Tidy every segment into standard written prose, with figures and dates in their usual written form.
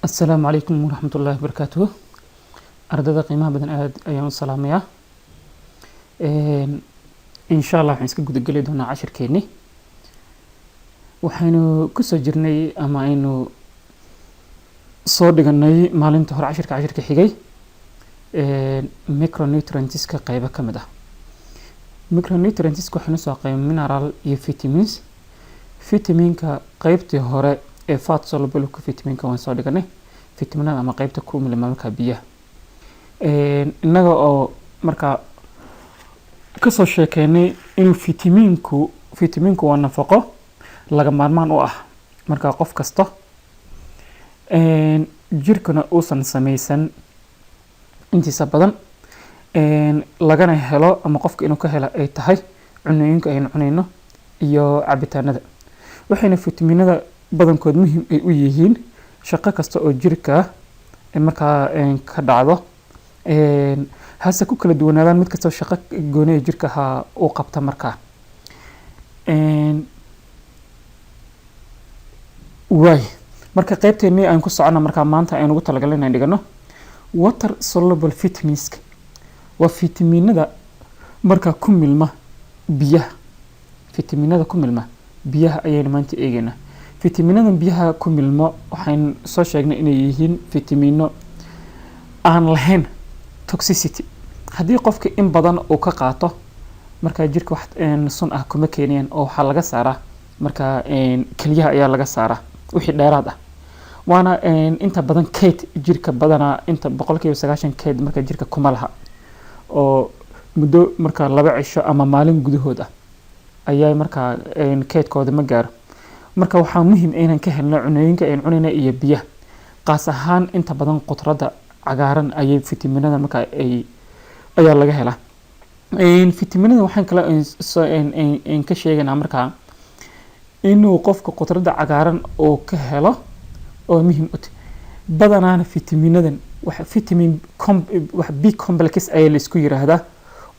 Asalaamu calaykum waraxmatullaahi wabarakaatuhu. Ardayda qiimaha badan, aad ayaan u salaamayaa. Insha Allah waxaan iska gudageli doonaa cashirkeennii. Waxaynu kusoo jirnay ama aynu soo dhiganay maalinta hore cashirka xigay micronutrientska qeybo ka mid ah. Micronutrientska waxaynu soo qeybay mineral iyo vitamins. Vitaminka qeybtii hore ee fat soluble vitaminka waan soo dhiganay, vitaminada ama qeybta ku milma markaa biyaha, innaga oo markaa kasoo sheekeynay inuu vitaminku waa nafaqo laga maarmaan u ah markaa qof kasta, jirkuna uusan sameysan intiisa badan, lagana helo ama qofka inuu ka helo ay tahay cunooyinka aynu cunayno iyo cabitaanada. Waxayna fitaminada badankood muhiim ay u yihiin shaqo kasta oo jirka markaa ka dhacdo, hase ku kala duwanaadaan mid kastoo shaqo gooniya jirka ha u qabta markaa. Waay, marka qeybteennii aan ku socona markaa maanta aynu ugu talagalay inaan dhigano water soluble vitaminska, waa fitaminada markaa ku milma biyaha. Fitaminada ku milma biyaha ayaynu maanta eegeynaa. Fitaminadan biyaha ku milmo waxaynu soo sheegnay inay yihiin fitamino aan lahayn toxicity. Haddii qofka in badan uu ka qaato, markaa jirka wax sun ah kuma keenayaan, oo waxaa laga saaraa markaa keliyaha ayaa laga saaraa wixii dheeraad ah. Waana inta badan kayd jirka badanaa inta 90% kayd marka jirka kuma laha, oo muddo markaa 2 cisho ama maalin gudahood ah ayaa markaa kaydkooda ma gaaro. Marka waxaa muhiim inaan ka helno cunooyinka aynu cunayna iyo biyaha, qaas ahaan inta badan khudradda cagaaran ayay fitaminada marka ay ayaa laga helaa. Fitaminada waxaan kale ka sheegaynaa markaa inuu qofka khudradda cagaaran uu ka helo oo muhiim u tahay. Badanaana fitaminadan wax vitamin wax B complex ayaa la isku yiraahdaa,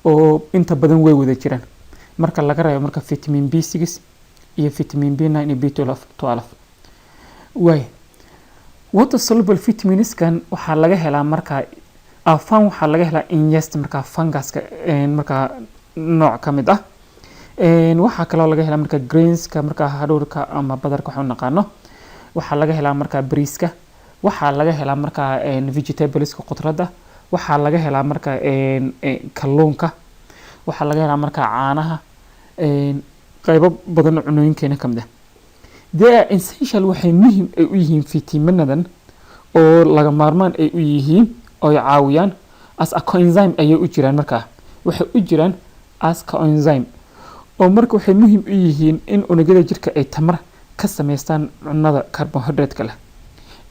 oo inta badan way wada jiraan marka laga reebo marka vitamin B6 iyo vitamin B9 iyo B12. Waay, water soluble vitaminskan waxaa laga helaa markaa afan, waxaa laga helaa in yeast, markaa funguska markaa nooc ka mid ah. Waxaa kaloo laga helaa markaa grainska, markaa hadhuurka ama badarka waxaan u naqaano. Waxaa laga helaa markaa bariiska. Waxaa laga helaa markaa vegetableska, khudradda. Waxaa laga helaa markaa kalluunka. Waxaa laga helaa markaa caanaha, qaybo badan oo cunooyinkeena ka mid ah. They are essential, waxay muhiim ay u yihiin fitaminadan oo laga maarmaan ay u yihiin oo ay caawiyaan as a coenzyme ayay u jiraan. Markaa waxay u jiraan as coenzyme, oo marka waxay muhiim u yihiin in unugyada jirka ay tamar ka sameystaan cunada carbohydrate-ka leh,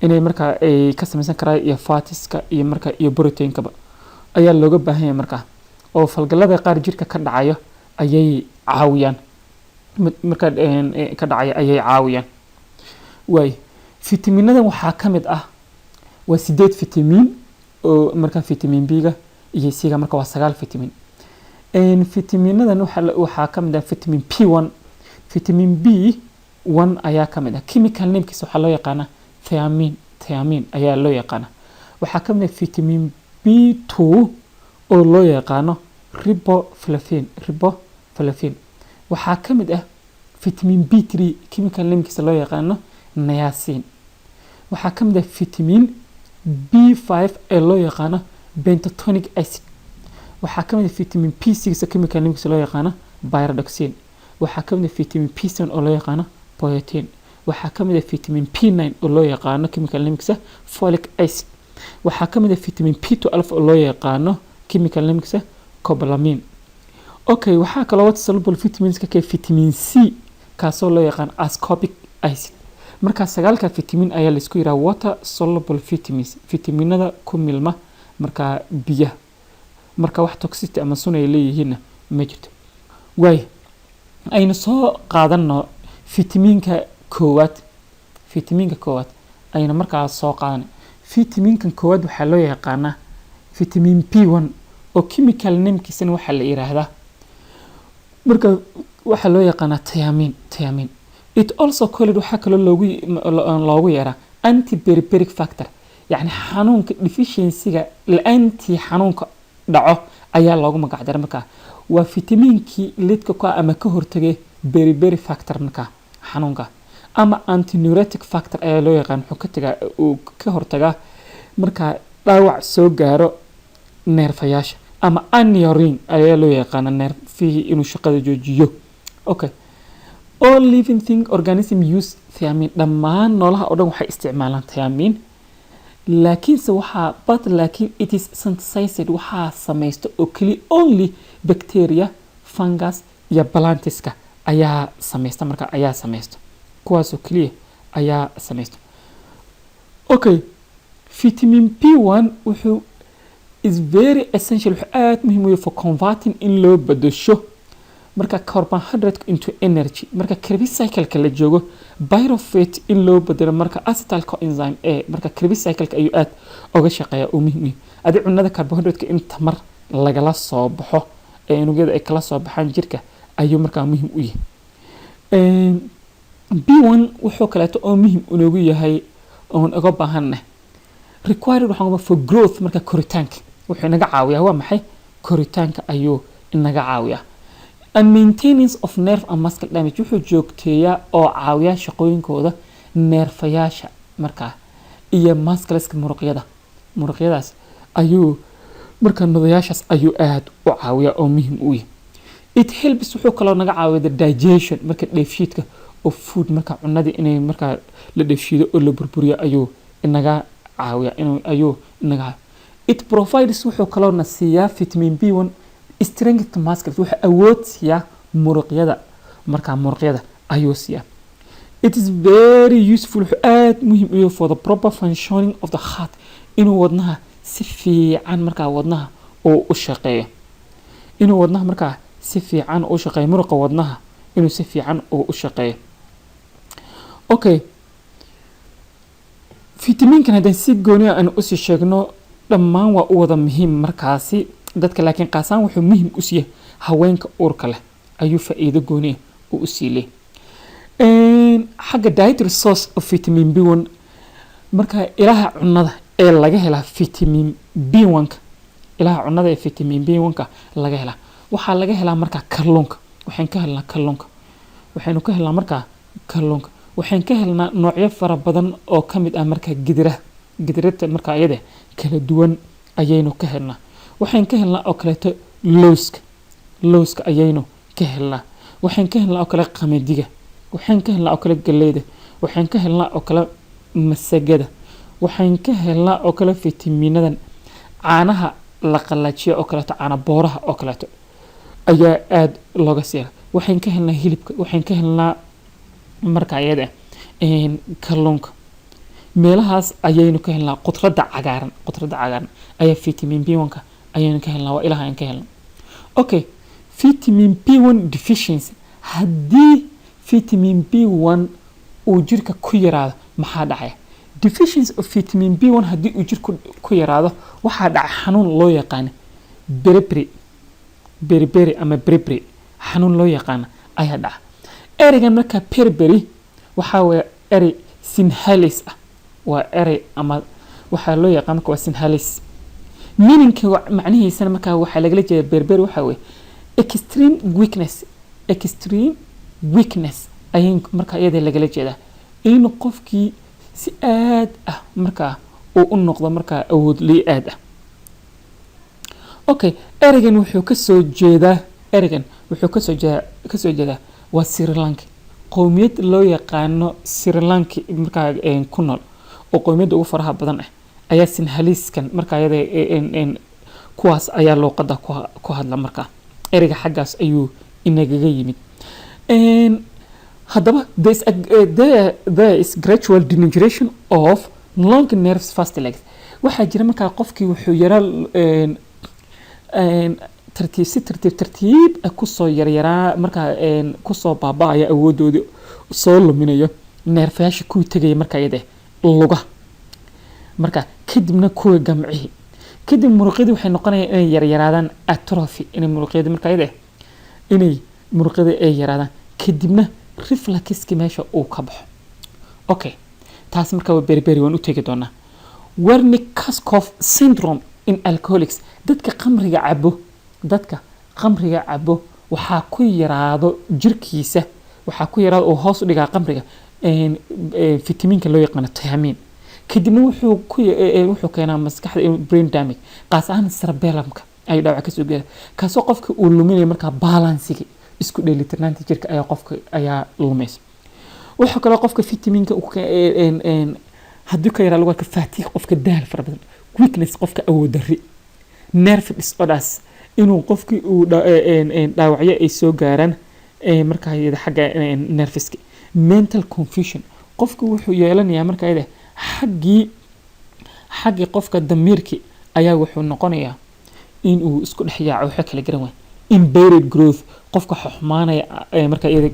inay markaa ay ka sameysan karaan, iyo fatska iyo markaa iyo proteinkaba ayaa looga baahan yahay markaa, oo falgallada qaar jirka ka dhacayo ayay caawiyaan, markaa ka dhacaya ayay caawiyaan. Waay, fitaminadan waxaa ka mid ah, waa sideed fitamiin, oo markaa vitamin B-ga iyo C-ga, marka waa sagaal fitamiin. Fitaminadan waxaa ka mid ah vitamin B1. Vitamin B1 ayaa ka mid ah. Chemical namekiisa waxaa loo yaqaanaa thiamine, thiamine ayaa loo yaqaanaa. Waxaa ka mid ah vitamin B2 oo loo yaqaano riboflavin, riboflavin. Waxaa ka mid ah vitamin B3, chemical namekiisa loo yaqaano niacin. Waxaa ka mid ah vitamin B5 ee loo yaqaano pantothenic acid. Waxaa ka mid ah vitamin B6 oo chemical namekiisa loo yaqaano pyridoxine. Waxaa ka mid ah vitamin B7 oo loo yaqaano biotin. Waxaa ka mid ah vitamin B9 oo loo yaqaano chemical namekiisa folic acid. Waxaa ka mid ah vitamin B12 oo loo yaqaano chemical namekiisa cobalamin. Okay, waxaa kaloo water soluble vitamins ka kee vitamin C, kaasoo loo yaqaan ascorbic acid. Marka sagaalka vitamin ayaa laisku yiraha water soluble vitamins, vitaminada ku milma markaa biyaha. Marka wax toxicity ama sun ay leeyihiinna ma jirto. Waay, aynu soo qaadano fitamiinka koowaad. Fitamiinka koowaad aynu markaa soo qaadanay. Fitamiinkan koowaad waxaa loo yaqaanaa vitamin B1, oo chemical namekiisana waxaa la yiraahdaa marka waxaa loo yaqaanaa thiamine, thiamine. It also called, waxaa kaloo loogu yeeraa Anti beriberi factor, yacni xanuunka deficiency-ga la-aantii xanuunka dhaco ayaa loogu magac daray. Markaa waa fitamiinkii lidka ku ah ama ka hortagay beriberi factor, markaa xanuunka, ama antineuritic factor ayaa loo yaqaan. Wuxuu ka tagaa, uu ka hortagaa markaa dhaawac soo gaaro neerfayaasha, ama aneurin ayaa loo yaqaana, neerfihii inuu shaqada joojiyo. Okay, all living thing organism use thiamine. Dhammaan noolaha oo dhan waxay isticmaalaan thiamine, laakiinse waxaa but laakiin it is synthesized, waxaa samaysta oo keliya only bacteria, fungus iyo plants-ka ayaa samaysta. Marka ayaa samaysta, kuwaasoo keliya ayaa samaysta. Okay, vitamin B1 wuxuu is very essential, wuxuu aad muhiim u yahay for converting, in loo bedesho marka carbohydrate into energy. Marka Krebs cycle-ka la joogo, pyruvate in loo bedelo marka acetyl coenzyme A. Marka Krebs cycle-ka ayuu aad uga shaqeeyaa oo muhiim u yahay adi cunada carbohydrate-ka in tamar lagala soo baxo ee unugyada ay kala soo baxaan jirka ayuu markaa muhiim u yahay. B1 wuxuu kaleeto oo muhiim inoogu yahay oon uga baahannahay required waxaan for growth, marka koritaanka wuxuu inaga caawiyaa. Waa maxay? Koritaanka ayuu inaga caawiyaa. And maintenance of nerve and muscle damage, wuxuu joogteeyaa oo caawiyaa shaqooyinkooda neerfayaasha markaa iyo muscles-ka, muruqyada. Muruqyadaas ayuu marka nudayaashaas ayuu aad u caawiyaa oo muhiim u yahay. It helps, wuxuu kaloo naga caawiya the digestion, marka dheefshiidka of food, marka cunadii inay markaa la dheefshiido oo la burburiyo ayuu inaga caawiya inuu ayuu inaga caawiya. It provides, wuxuu kaloo na siiyaa vitamin B1 strength to muscles, wuxuu awood siiyaa muruqyada, markaa muruqyada ayuu siiyaa. It is very useful, wuxuu aad muhiim u yahay for the proper functioning of the heart, inuu wadnaha si fiican markaa wadnaha uu u shaqeeyo, inuu wadnaha markaa si fiican u shaqeeyo, muruqa wadnaha inuu si fiican uu u shaqeeyo. Okay, fitamiinkan haddaan si gooni ah aan usii sheegno, dhammaan waa u wada muhiim markaasi dadka, laakiin qaasaan wuxuu muhiim u siiya haweenka uurka leh ayuu faa'iido gooni ah uu usii leeyahay. Xagga dietary source of vitamin B1, marka ilaha cunada ee laga helaa vitamin B1-ka, ilaha cunada ee vitamin B1-ka laga helaa, waxaa laga helaa markaa kalluunka. Waxaan ka helnaa kalluunka, waxaynu ka helnaa markaa kalluunka. Waxaan ka helnaa noocyo fara badan oo ka mid ah markaa gidiraha, gidirata markaa iyada kala duwan ayaynu ka helnaa. Waxaan ka helnaa oo kaleeto lowska, lowska ayaynu ka helnaa. Waxaan ka helnaa oo kale qamadiga. Waxaan ka helnaa oo kale galleyda. Waxaan ka helnaa oo kale masagada. Waxaan ka helnaa oo kale fitamiinadan caanaha la qalajiyo oo kaleeto, caana booraha oo kaleeto ayaa aada looga siiya. Waxaan ka helnaa hilibka. Waxaan ka helnaa marka iyada kalluunka. Meelahaas ayaynu ka helnaa. Khudradda cagaaran, khudradda cagaaran ayaa vitamin B1-ka ayaynu ka helnaa. Waa ilaha aan ka helnaa. Okay, vitamin B1 deficiency, haddii vitamin B1 uu jirka ku yaraado, maxaa dhacaya? Deficiency of vitamin B1 haddii uu jirka ku yaraado, waxaa dhaca xanuun loo yaqaano beriberi, beriberi ama beriberi xanuun loo yaqaano ayaa dhaca. Ereygan markaa beriberi waxaa weeye erey Sinhalese ah, waa erey ama waxaa loo yaqaan marka waa Sinhalese meaning-ka. Macnihiisana markaa waxaa lagala jeeda beriberi waxaa weeye extreme weakness. Extreme weakness ayay markaa iyada lagala jeedaa, in qofkii si aad ah markaa uu u noqdo markaa awood lii aad ah. Okay, ereygan wuxuu kasoo jeedaa, ereygan wuxuu kasoo jeedaa waa Sri Lanka, qowmiyad loo yaqaano Sri Lanka markaa ku nool oo qowmiyadda ugu faraha badan ah ayaa Sinhaliiskan markaa iyada kuwaas ayaa luuqadda ku hadla. Markaa ereyga xaggaas ayuu inagaga yimid. Haddaba there is gradual degeneration of long nerves first legs. Waxaa jira markaa qofkii wuxuu yara tartiib, si tartiib tartiib ah kusoo yaryaraa markaa kusoo baaba'aya, awoodoodii soo luminayo neerfayaasha kuwii tegaya markaa iyada luga, marka kadibna kuwa gamcihii, kadib muruqyadii waxay noqonayaan inay yaryaraadaan, atrophy, inay muruqyadii markaa iyada inay muruqyadii ay yaraadaan, kadibna reflex-ki meesha uu ka baxo. Okay, Taas marka waa beriberi, waan u tegi doonaa. Wernicke-Korsakoff syndrome in alcoholics, dadka qamriga cabo waxaa ku yaraado jirkiisa, waxaa ku yaraado oo hoos u dhigaa qamriga fitamiinka loo yaqaano thiamine. Kadibna wuxuu keenaa maskaxda inuu brain damage, qaas ahaan cerebellumka ayuu dhaawac kasoo gaara, kaasoo qofka uu luminayo markaa balancigi, isku dheelitirnaanta jirka ayaa qofka ayaa lumaysa. Wuxuu kaloo qofka fitamiinka haddii ka yaraa lagu arka fatigue, qofka daal fara badan, weakness, qofka awood darri, nerve disorders, inuu qofkii uu dhaawacyo ay soo gaaraan markaa iyada xagga nerveska, mental confusion, qofku wuxuu yeelanayaa markaa iyada xaggii qofka damiirki ayaa wuxuu noqonayaa inuu isku dhex yaaco, waxa kala garan waay, impaired growth, qofka xumaanaya markaa iyada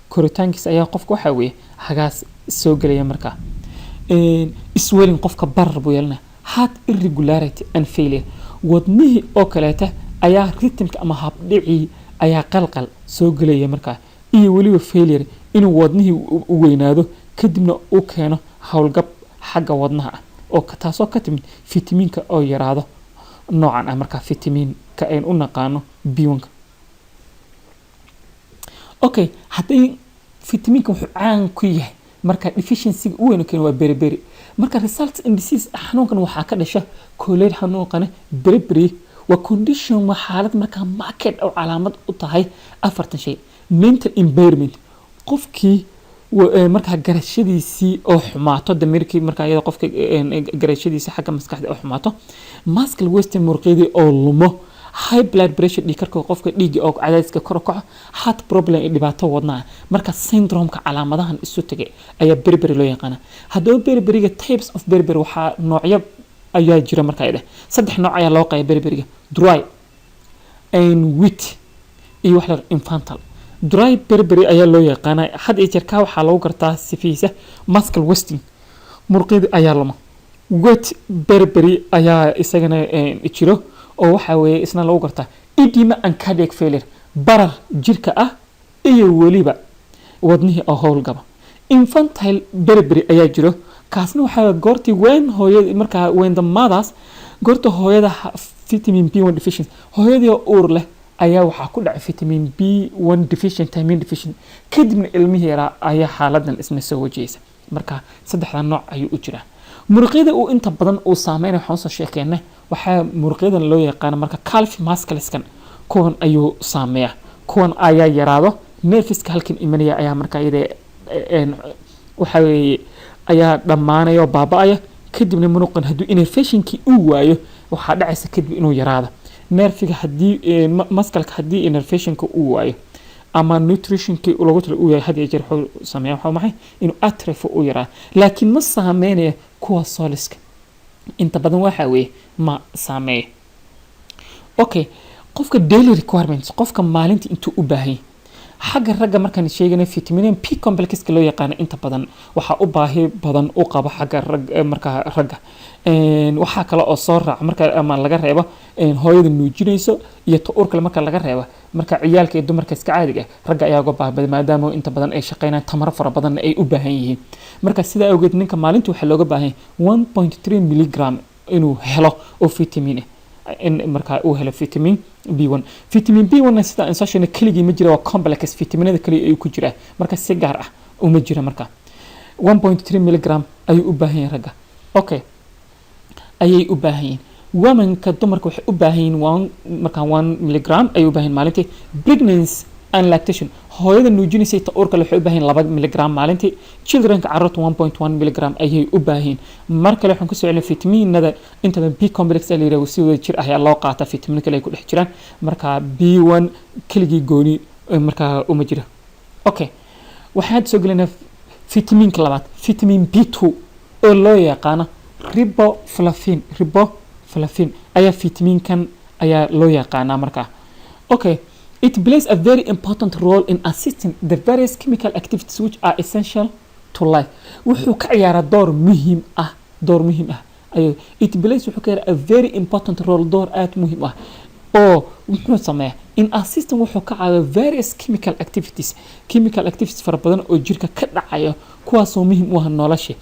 koritaankiisa ayaa qofka waxaa weeye hagaas soo gelaya. Markaa swelling, qofka barar buu yeelanaya, heart irregularity and failure, wadnihii oo kaleeta ayaa rhythmka ama habdhicii ayaa qalqal soo gelaya markaa, iyo weliba failure, inuu wadnihii u weynaado, kadibna uu keeno howlgab xagga wadnaha ah, oo taasoo ka timid fitamiinka oo yaraado noocan ah, markaa fitamiinka aynu u naqaano B1-ka. Okay, haddii fitamiinka wuxuu caan ku yahay marka deficiency u weyn keeno waa beriberi. Marka results in disease, xanuunkan waxaa ka dhasha koleer. Xanuunkani beriberi waa condition, waa xaalad markaa market oo calaamad u tahay afartan shay: mental impairment, qofkii markaa garashadiisii oo xumaato, damirkii markaa iyada qofka garashadiisa xagga maskaxda oo xumaato, muscle wasting, muruqyadii oo lumo, high blood pressure, dhiig karka qofka dhiigga oo cadaadiska kor u kaco, heart problem iyo dhibaato wadnaha. Marka syndromeka calaamadahan isu tagay ayaa beriberi loo yaqaana. Haddaba beriberiga, types of beriberi, waxaa noocyo ayaa jira. Markaa idheh saddex nooc ayaa loo qeybay beriberiga: dry and wet iyo wax la infantile. Dry beriberi ayaa loo yaqaanaa. Had iyo jeer kaa waxaa lagu gartaa sifiisa muscle wasting, muruqyada ayaa luma. Wet beriberi ayaa isagana jiro, oo waxaa weeye isna lagu gartaa edema and cardiac failure, barar jirka ah iyo weliba wadnihii oo howlgaba. Infantile beriberi ayaa jiro. Kaasna waxaa goortii when hooyada markaa, when the mothers, goorta hooyada vitamin B1 deficient, hooyadii oo uur leh ayaa waxaa ku dhacay vitamin B1 deficient, thiamine deficient, kadibna ilmihii yaraa ayaa xaaladan isna soo wajahaysa. Marka saddexda nooc ayuu u jiraa. Muruqyada uu inta badan uu saameynaya waxaan usoo sheekeynay, waxaa muruqyadan loo yaqaano marka calf muscleskan, kuwan ayuu saameeyaa, kuwan ayaa yaraado. Nerveska halkan imanaya ayaa marka iyada waxa weeye ayaa dhammaanaya oo baaba'aya. Kadibna muruqan hadduu innervationkii uu waayo, waxaa dhacaysa kadib inuu yaraado nervega. Haddii muscleka, haddii innervationka uu waayo ama nutritionkii loogu tala uu yahay, had iyo jeer wuxuu sameeya waxaa maxay inuu atrophy u yaraado, laakiin ma saameynaya kuwa soliska inta badan, waxa weeye ma saameeyo. Okay, qofka daily requirements, qofka maalintii intuu u baahan yahay xagga ragga markaan sheegana, vitamin B complexka loo yaqaano inta badan waxaa u baahi badan u qaba xagga rag markaa ragga. Waxaa kale oo soo raaca marka ama laga reebo hooyada nuujinayso iyo ta uurkale. Marka laga reebo marka ciyaalka iyo dumarka iska caadiga ah, ragga ayaa uga baahi badan, maadaama inta badan ay shaqeynayaan, tamaro fara badanna ay u baahan yihiin. Marka sidaa awgeed ninka maalintii waxaa looga baahan yahay 1.3 milligram inuu helo oo vitamin ah, in markaa uu helo vitamin B1. Vitamin B1 sida aan soo sheegnay keligii ma jira, waa complex, vitaminada kaliya ayuu ku jiraa. Marka si gaar ah uma jira. Marka 1.3 milligram ayuu u baahan yahay ragga. Okay, ayay u baahan yihiin. Womanka, dumarka waxay u baahan yihiin one, markaa 1 milligram ayay u baahan yihiin maalintii. Pregnancy and lactation, hooyada nuujinaysay, ta uurka, waxay u baahan yihiin 2 milligram maalintii. Childrenka, carruurta, 1.1 milligram ayay u baahan yihiin. Mar kale waxaan kusoo celinay, vitaminada inta badan B complex la yidhaahdo si wada jir ah ayaa loo qaataa, vitamin kale ay ku dhex jiraan. Marka B1 keligii gooni markaa uma jiro. Okay, waxaan hadda soo gelinaa vitaminka labaad, vitamin B2 oo loo yaqaano riboflavin. Riboflavin ayaa vitaminkan ayaa loo yaqaanaa markaa. Okay, it plays a very important role in assisting the various chemical activities which are essential to life. Wuxuu ka ciyaaraa door muhiim ah, door muhiim ah ayuu it plays, wuxuu ka ciyaaraa a very important role, door aad muhiim ah, oo muxuu sameeyaa In assisting, wuxuu ka caawiyaa various chemical activities, chemical activities fara badan oo jirka ka dhacayo, kuwaasoo muhiim u ah nolosha,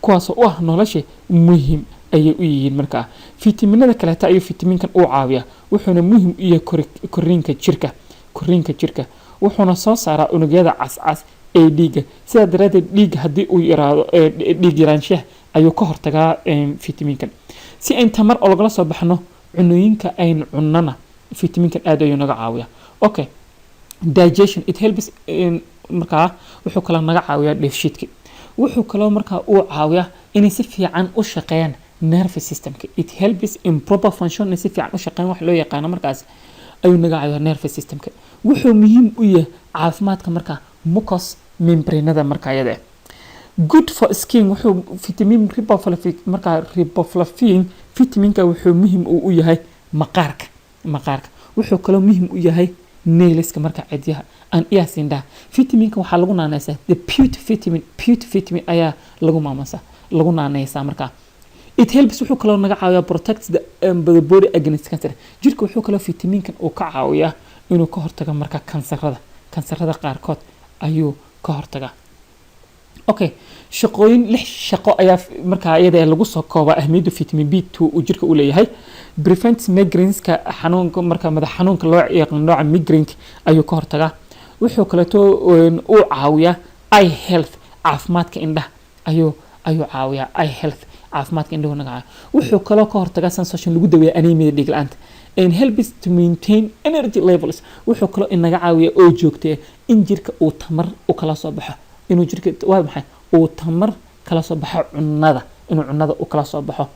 kuwaasoo u ah nolosha muhiim ayay u yihiin. Markaa fitaminada kaleeta ayuu fitaminkan u caawiyaa, wuxuuna muhiim u yahay koriinka jirka, koriinka jirka. Wuxuuna soo saaraa unugyada cascas ee dhiigga. Sidaa daraaddeed dhiigga haddii uu yaraado, dhiig yaraanshaha ayuu ka hortagaa fitaminkan. Si ayn tamar oo lagala soo baxno cunooyinka aynu cunnana, fitaminkan aad ayuu naga caawiyaa. Okay, digestion, it helps markaa wuxuu kaloo naga caawiyaa dheefshiidka. Wuxuu kaloo markaa uu caawiyaa inay si fiican u shaqeeyaan nervous systemka. It helps in proper function, inay si fiican u shaqeeyaan wax loo yaqaano markaas ayuu naga caawiyaa nervous systemka. Wuxuu muhiim u yahay caafimaadka markaa mucous membranada markaa iyada ah. Good for skin, wuxuu vitamin riboflavin, markaa riboflavin vitaminka wuxuu muhiim u yahay maqaarka, maqaarka. Wuxuu kaloo muhiim u yahay nailska, marka cidyaha and ears, indhaha. Vitaminka waxaa lagu naaneysaa the beauty vitamin, beauty vitamin ayaa lagu maamusaa, lagu naaneysaa markaa. It helps, wuxuu kaloo naga caawiyaa protect the body against cancer. Jirka wuxuu kaloo vitaminkan uu ka caawiyaa inuu ka hortago marka kansarada, kansarada qaarkood ayuu ka hortagaa. Okay, shaqooyin, lix shaqo ayaa markaa iyada lagu soo koobaa ahmiyadda vitamin B2 uu jirka u leeyahay. Prevents migraineska, xanuunka marka madax xanuunka loo yaqaan nooca migraine ayuu ka hortagaa. Wuxuu kaleeto u caawiyaa eye health, caafimaadka indhaha ayuu caawiyaa. Eye health, caafimaadka indhahu naga caawiya. Wuxuu kaloo ka hortagaa sensation lagu daweeya anemia, dhiig la'aanta, and helps to maintain energy levels. Wuxuu kaloo inaga caawiya oo joogtee in jirka uu tamar u kala soo baxo, inuu jirka, waa maxay, uu tamar kala soo baxo cunnada, inuu cunnada u kala soo baxo.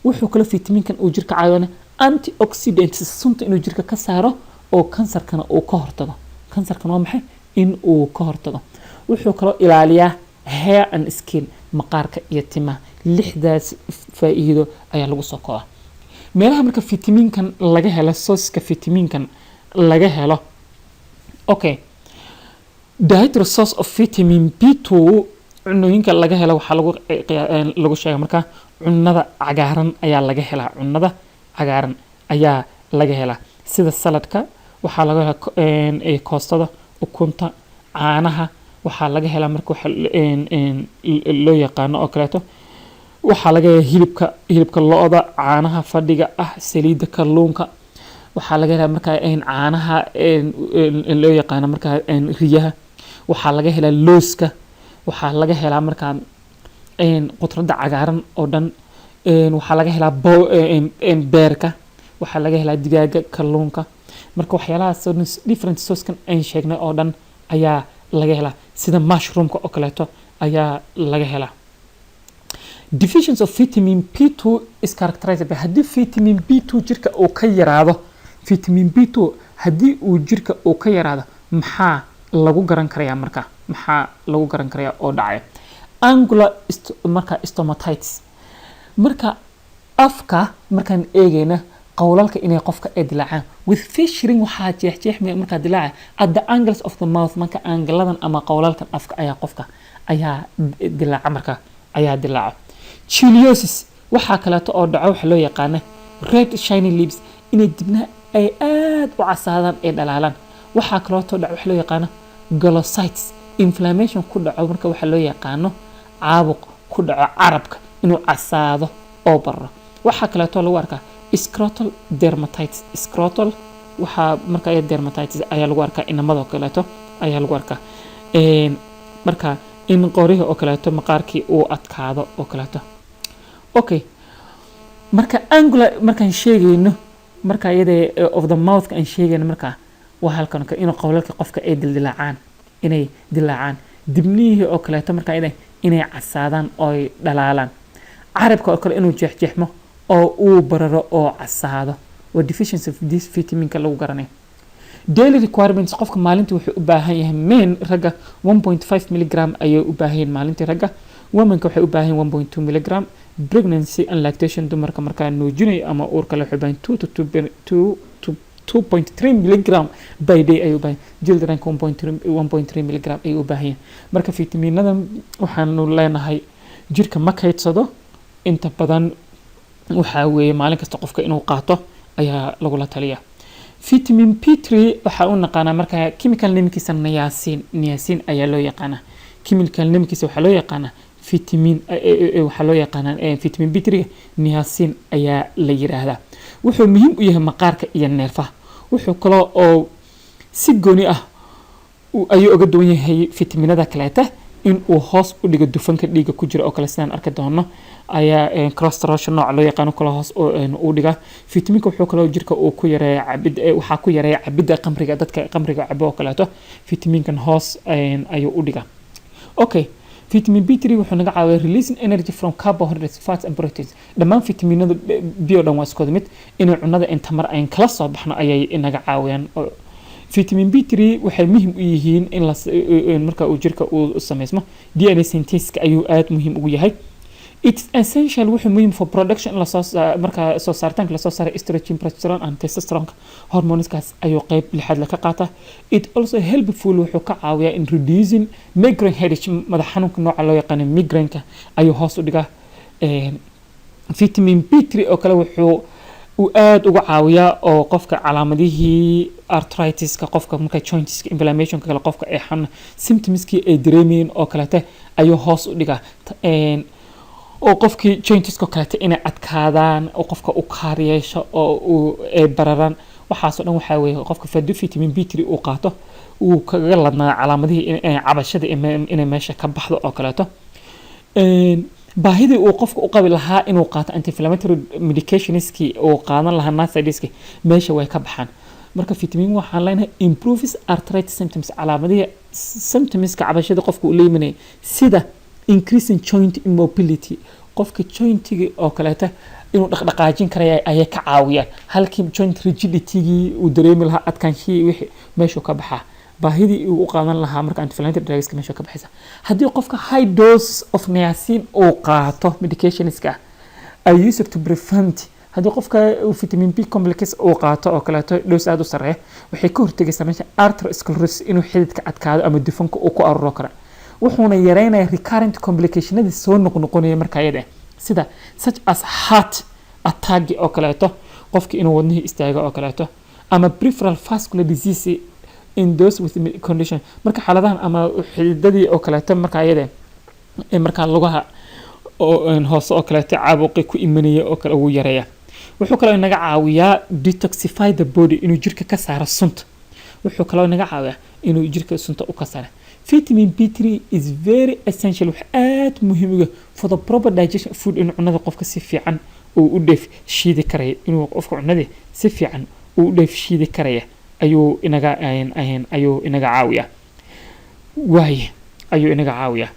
Wuxuu kaloo fitaminkan uu jirka caawina antioxidants, sunta inuu jirka ka saaro oo kansarkana uu ka hortago. Kansarkana, waa maxay, in uu ka hortago. Wuxuu kaloo ilaaliyaa hair and skin, maqaarka iyo timaha. Lixdaas faa'iido ayaa lagu soo koobaa. Meelaha marka fitamiinkan laga helo, sourceka fitamiinkan laga helo. Okay, dietary source of vitamin B2, cunooyinka laga helo waxaa lagu sheega marka cunada cagaaran ayaa laga helaa, cunada cagaaran ayaa laga helaa, sida saladka waxaa laga helaa, koostada, ukunta, caanaha. Waxaa laga helaa marka waxa loo yaqaano oo kaleeto, waxaa laga helaa hilibka, hilibka lo'da, caanaha fadhiga ah, saliidda kalluunka. Waxaa laga helaa markaa caanaha loo yaqaano markaa riyaha. Waxaa laga helaa looska. Waxaa laga helaa markaa khudradda cagaaran oo dhan. Waxaa laga helaa beerka. Waxaa laga helaa digaaga, kalluunka. Marka waxyaalahaas oo dhan, different sourcekan aan sheegnay oo dhan ayaa laga helaa, sida mushroomka oo kaleeto ayaa laga helaa. Deficiency of vitamin B2 is characterized by, haddii vitamin B2 jirka uu ka yaraado, vitamin B2 haddii uu jirka uu ka yaraado, maxaa lagu garan karayaa marka? Maxaa lagu garan karayaa oo dhacaya? Angular marka stomatitis, marka afka markaan eegayna, qowlalka inay qofka ay dilaacaan with fissuring, waxaa jeexjeexmaya markaa dilaaca at the angles of the mouth. Marka angladan ama qowlalkan afka ayaa qofka ayaa dilaaca, marka ayaa dilaaca. Cheilosis, waxaa kaleeto oo dhaco waxa loo yaqaana red shiny lips, inay dibnaha ay aad u casaadaan, ay dhalaalaan. Waxaa kaleeto dhaco waxa loo yaqaano glossitis, inflammation ku dhaco marka waxa loo yaqaano caabuq ku dhaco carabka, inuu casaado oo barro. Waxaa kaleeto lagu arkaa scrotal dermatitis. Scrotal waxaa marka iya dermatitis ayaa lagu arkaa, inamadoo kaleeto ayaa lagu arkaa. Marka in qorihii oo kaleeto maqaarkii uu adkaado oo kaleeto. Okay, marka angular markaan sheegayno, marka iyada of the mouthka aan sheegayno, marka waa halkan oo kale, inuu qowlalka qofka ay dildilaacaan, inay dilaacaan, dibnihii oo kaleeto marka iyada inay casaadaan oo ay dhalaalaan, carabka oo kale inuu jeexjeexmo oo uu bararo oo casaado, waa deficiency of this vitaminka lagu garanayo. Daily requirements, qofka maalintii wuxuu u baahan yahay, men, ragga 1.5 milligram ayay u baahan yihiin maalintii ragga. Womenka waxay u baahan yihiin 1.2 milligram. Pregnancy and lactation, dumarka markaa nuujinayo ama uurka leh waxay u baahan 2 to 2 to 2.3 milligram by day ayay u baahan. Childrenka 1.3 milligram ayay u baahan yihiin. Marka fitamiinadan waxaanu leenahay jirka ma kaydsado inta badan. Waxaa weeye maalin kasta qofka inuu qaato ayaa lagula taliyaa. Vitamin B3 waxaa u naqaanaa markaa chemical namekiisa niacin. Niacin ayaa loo yaqaanaa. Chemical namekiisa waxaa loo yaqaanaa vitamin, waxaa loo yaqaanaa vitamin B3 niacin ayaa la yiraahdaa. Wuxuu muhiim u yahay maqaarka iyo neerfaha. Wuxuu kaloo oo si gooni ah ayuu uga duwan yahay fitaminada kaleeta in uu hoos u dhigo dufanka dhiigga ku jira oo kale, sidaan arki doono ayaa cholesterol nooca loo yaqaano kale hoos u dhiga. Fitaminka wuxuu kaloo jirka uu ku yareeya cabid, waxaa ku yareeya cabidda qamriga. Dadka qamriga cabo oo kaleeto fitaminkan hoos ayuu u dhigaa. Okay, vitamin B3 wuxuu naga caawiyaa releasing energy from carbohydrates, fats and proteins. Dhammaan fitaminada B oo dhan waa isku mid, inay cunada in tamar ayn kala soo baxno ayay inaga caawiyaan. Vitamin B3 waxay muhiim u yihiin in la marka uu jirka uu sameysmo DNA synthesis ayuu aad muhiim ugu yahay. It's essential, wuxuu muhiim for production lasoo marka soo saaritaanka lasoo saaray estrogen, progesterone and testosterone hormoneskaas ayuu qeyb lixaad la ka qaataa. It also helpful, wuxuu ka caawiyaa in reducing migraine headache, madax xanuunka nooca loo yaqaano migraine-ka ayuu hoos u dhigaa. Vitamin B3 oo kale wuxuu uu aad uga caawiyaa oo qofka calaamadihii arthritis-ka, qofka marka joints inflammation kale, qofka ay xanuun symptomskii ay dareemayeen oo kaleete ayuu hoos u dhigaa, oo qofkii jointiska kaleete inay adkaadaan oo qofka u kaar yeesho oo uu ay bararaan, waxaasoo dhan waxaa weeye qofka haddii vitamin B3 uu qaato uu kaga ladnaa calaamadihii cabashada inay meesha ka baxdo oo kaleeto. Baahidii uu qofka u qabi lahaa inuu qaato anti-inflammatory medicationskii uu qaadan lahaa, NSAIDski, meesha way ka baxaan. Marka vitamin waxaan leenahay improves arthritis symptoms, calaamadihii symptomska cabashada qofka uu la yimanayay, sida increasing joint immobility, qofka jointiga oo kaleeta inuu dhaqdhaqaajin karaya ayay ka caawiyaan, halkii joint rigidity-gii uu dareemi lahaa, adkaanshihii, wixii meeshuu ka baxaa, baahidii uu u qaadan lahaa marka anti-inflammatory drugs meesha ka baxaysa. Haddii qofka high dose of niacin uu qaato, medicationska are used to prevent, haddii qofka uu vitamin B complex uu qaato oo kaleeto dose aad u sarreeya, waxay ka hortegaysaa meesha arteriosclerosis, inuu xididka adkaado ama dufanka uu ku aruro kara. Wuxuuna yareynayaa recurrent complicationadii soo noqnoqonaya marka iyada ah, sida such as heart attack oo kaleeto, qofki inuu wadnihii istaago oo kaleeto, ama peripheral vascular disease in those with condition. Marka xaaladahan ama xididadii oo kaleeto marka iyada ah, markaa lugaha oo hoose oo kaleeto caabuqi ku imanaya oo kale ugu yareeya. Wuxuu kaloo inaga caawiyaa detoxify the body, inuu jirka ka saaro sunta. Wuxuu kaloo inaga caawiyaa inuu jirka sunta u ka saaro. Vitamin B3 is very essential, wax aad muhiim uga for the proper digestion of food, inuu cunada qofka si fiican uu u dheef shiidi karaya, inuu qofka cunadii si fiican uu u dheef shiidi karaya ayuu inaga caawiyaa waaye, ayuu inaga caawiyaa.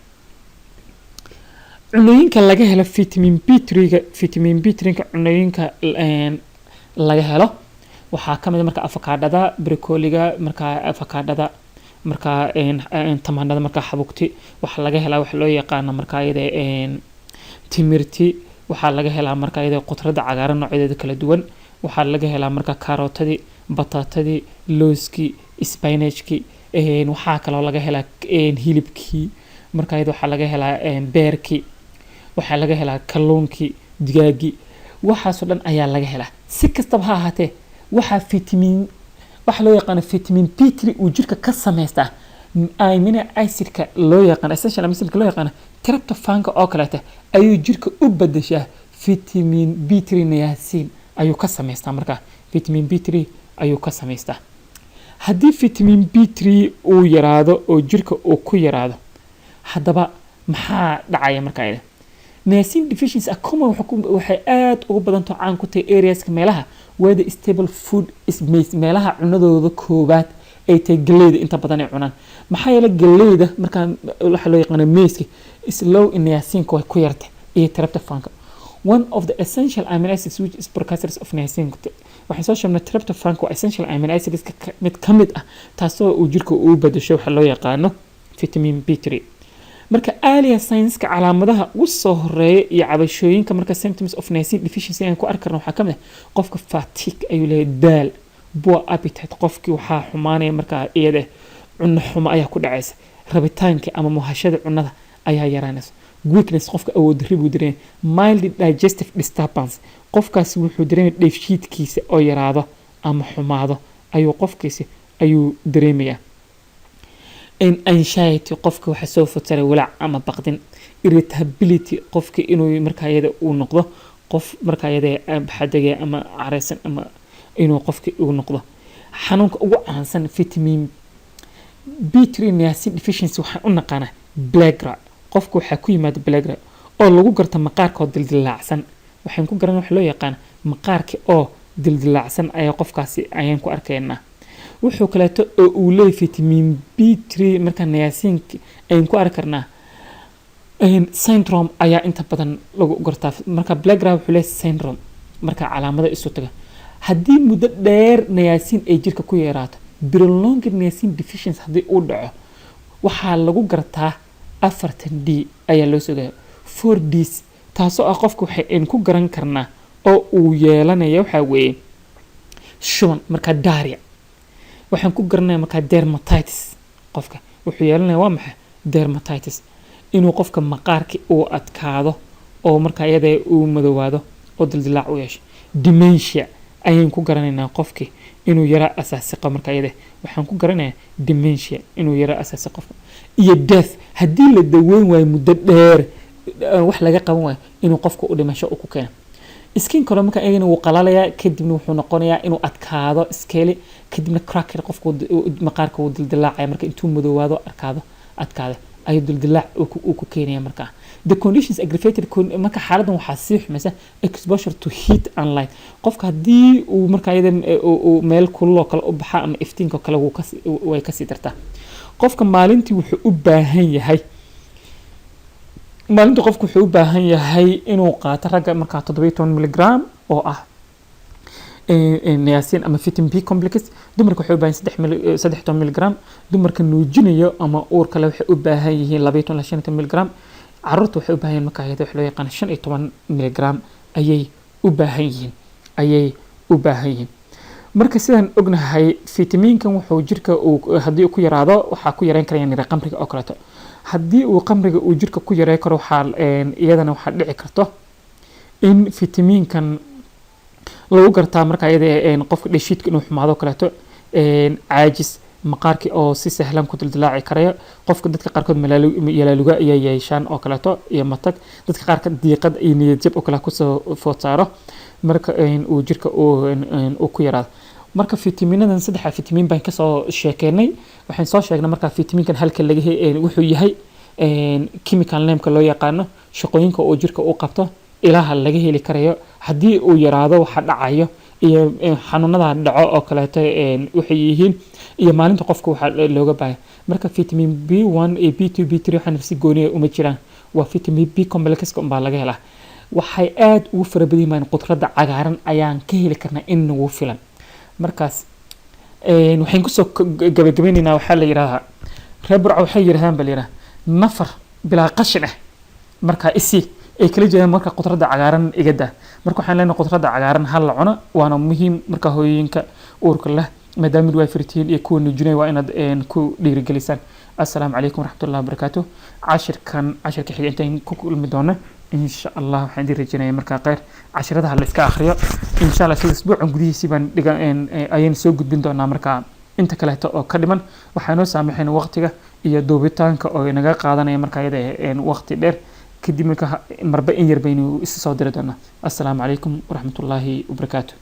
Cunooyinka laga helo vitamin B3-ga, vitamin B3-ga cunooyinka laga helo waxaa ka mid ah marka afakaadhada, broccoliga, markaa afakaadhada, markaa tamaandhada, markaa xabugti waxaa laga helaa waxa loo yaqaano markaa iyada timirti. Waxaa laga helaa markaa iyada khudradda cagaaran noocyadeeda kala duwan. Waxaa laga helaa markaa karootadii, bataatadii, looskii, spinachkii. Waxaa kaloo laga helaa hilibkii markaa iyada. Waxaa laga helaa beerkii, waxaa laga helaa kalluunkii, digaagii, waxaasoo dhan ayaa laga helaa. Si kastaba ha ahaatee, waxaa vitamin waxaa loo yaqaano vitamin B3 uu jirka ka samaystaa amino acidka loo yaqaano essential amino acidka loo yaqaano tryptophanka oo kaleeta ayuu jirka u bedeshaa vitamin B3 niacin ayuu ka samaystaa. Markaa vitamin B3 ayuu ka samaystaa. Haddii vitamin B3 uu yaraado oo jirka uu ku yaraado, haddaba maxaa dhacaya markaa iyada? Niacin deficiency are common, waxay aad ugu badanto caan ku tahay areaska, meelaha where the staple food is maize, meelaha cunadooda koowaad ay tahay galleyda inta badan ay cunaan. Maxaa yeelay galleyda markaa waxaa loo yaqaano maize is low in niacinka, way ku yartay, iyo tryptophanka, one of the essential amino acids which is precursors of niacin. Waxaan soo sheegnay tryptophanka waa essential amino acids mid ka mid ah, taasoo uu jirka uu bedesho waxa loo yaqaano vitamin B3. Marka early signska, calaamadaha ugu soo horeeya iyo cabashooyinka marka symptoms of niacin deficiency aan ku arki karno waxaa ka mid ah qofka fatigue ayuu leeyahay, daal, poor appetite, qofkii waxaa xumaanaya markaa iyada cunno xumo ayaa ku dhacaysa, rabitaanka ama muhashada cunnada ayaa yaraanaysa, weakness, qofka awood darri buu dareemaya, mild digestive disturbance, qofkaasi wuxuu dareemaya dheefshiidkiisa oo yaraado ama xumaado. Ayuu qofkiisi ayuu dareemayaa. Anxiety, qofka waxa soo food saaray walaac ama baqdin. Irritability, qofka inuu markaa iyada uu noqdo qof markaa iyada baxadegaya ama careysan, ama inuu qofka uu noqdo. Xanuunka ugu caansan vitamin B3 niacin deficiency waxaan u naqaanaa pellagra. Qofka waxaa ku yimaada pellagra oo lagu garto maqaarka oo dildilaacsan. Waxaan ku garan waxa loo yaqaan maqaarka oo dildilaacsan ayaa qofkaasi ayaan ku arkaynaa. Wuxuu kaleeto oo uu leeyahay vitamin B3 markaa niacin ayaan ku arki karnaa syndrome ayaa inta badan lagu gartaa. Marka pellagra wuxuu leeyahay syndrome, marka calaamada isu taga. Haddii muddo dheer niacin ay jirka ku yeeraato, prolonged niacin deficiency haddii uu dhaco, waxaa lagu gartaa 4-tan D ayaa loo sogaya, four Ds, taasoo ah qofka waxay ku garan karnaa oo uu yeelanaya waxaa weeye shuban, markaa diarrhea. Waxaan ku garanaya markaa dermatitis. Qofka wuxuu yeelanaya waa maxay? Dermatitis, inuu qofka maqaarki uu adkaado oo markaa iyada uu madoowaado oo dildilaac u yeesho. Dementia ayaan ku garanaynaa, qofki inuu yara asaasiqo. Marka iyada waxaan ku garanayaa dementia, inuu yara asaasi qofka, iyo death haddii la daweyn waayo muddo dheer, wax laga qaban waayo, inuu qofka u dhimasho u ku keeno. Skin kale marka iyagana wuu qalalayaa, kadibna wuxuu noqonayaa inuu adkaado, scaly, kadibna cracker. Qofku maqaarka wuu dildilaacaya. Marka intuu madoowaado, arkaado, adkaado, ayuu dildilaac uu ku keenaya. Markaa the conditions aggravated, marka xaaladdan waxaa sii xumaysa exposure to heat and light. Qofka haddii uu marka iyada uu meel kululoo kale u baxa ama iftiinka kale, way kasii dartaa. Qofka maalintii wuxuu u baahan yahay, maalintii qofku wuxuu u baahan yahay inuu qaato, ragga markaa, 17 milligram oo ah niacin ama vitamin B complex. Dumarka waxay u baahan 13 milligram. Dumarka nuujinayo ama uur kale waxay u baahan yihiin 12 ilaa 15 milligram. Caruurta waxay u baahan yihiin markaa iyada wax loo yaqaan 15 milligram ayay u baahan yihiin, ayay u baahan yihiin. Marka sidaan ognahay, fitamiinkan wuxuu jirka uu haddii uu ku yaraado, waxaa ku yareyn karaya nira qamriga oo kaleeto. Haddii uu qamriga uu jirka ku yareyn karo, waxaa iyadana waxaa dhici karto in fitamiinkan lagu gartaa marka iyada qofka dheeshiidka inuu xumaado oo kaleeto, caajis, maqaarkii oo si sahlan ku dildilaaci karaya qofka. Dadka qaarkood yalaaluga ayay yeeshaan oo kaleeto, iyo matag. Dadka qaarkood diiqad iyo niyad jab oo kale kusoo food saaro marka uu jirka uu ku yaraado. Marka fitamiinadan, saddexa fitamiin baan kasoo sheekeynay. Waxaan soo sheegnay marka fitamiinkan halka laga wuxuu yahay, chemical nameka loo yaqaano, shaqooyinka uu jirka u qabto, ilaha laga heli karayo, haddii uu yaraado waxa dhacayo, iyo xanuunada dhaco oo kaleeto waxay yihiin, iyo maalinta qofka waxaa looga baahaya. Marka vitamin B1 iyo B2, B3 waxaan si gooniya uma jiraan, waa vitamin B complexka unbaa laga helaa. Waxay aad ugu fara badan yihiin khudradda cagaaran ayaan ka heli karnaa in nagu filan. Markaas waxaan kusoo gabagabeyneynaa, waxaa la yidhahdaa, reer Burco waxay yidhahdaan ba la yidhaha, nafar bilaa qashin ah markaa isi ay kala jeedaan marka khudradda cagaaran iga daa. Marka waxaan leenahay khudradda cagaaran ha la cuno, waana muhiim. Marka hooyooyinka uurka leh, maadaama midwifery tihiin, iyo kuwa nuujinaya, waa inaad ku dhiirigelisaan. Assalaamu calaykum waraxmatullahi wabarakaatu. Cashirkan cashirka xiga intaan ku kulmi doono, insha Allah, waxaan idin rajeynaya markaa kheyr. Cashiradaha la iska akhriyo, insha Allah. Sida isbuucan gudihiisii baan dhiga ayaan soo gudbin doonaa. Markaa inta kaleeto oo ka dhiman waxaa noo saamaxayn waqtiga iyo duubitaanka oo inaga qaadanaya markaa iyada waqti dheer. Kadib marka marba in yar baynu isu soo diri doonaa. Assalaamu calaykum waraxmatullaahi wabarakaatu.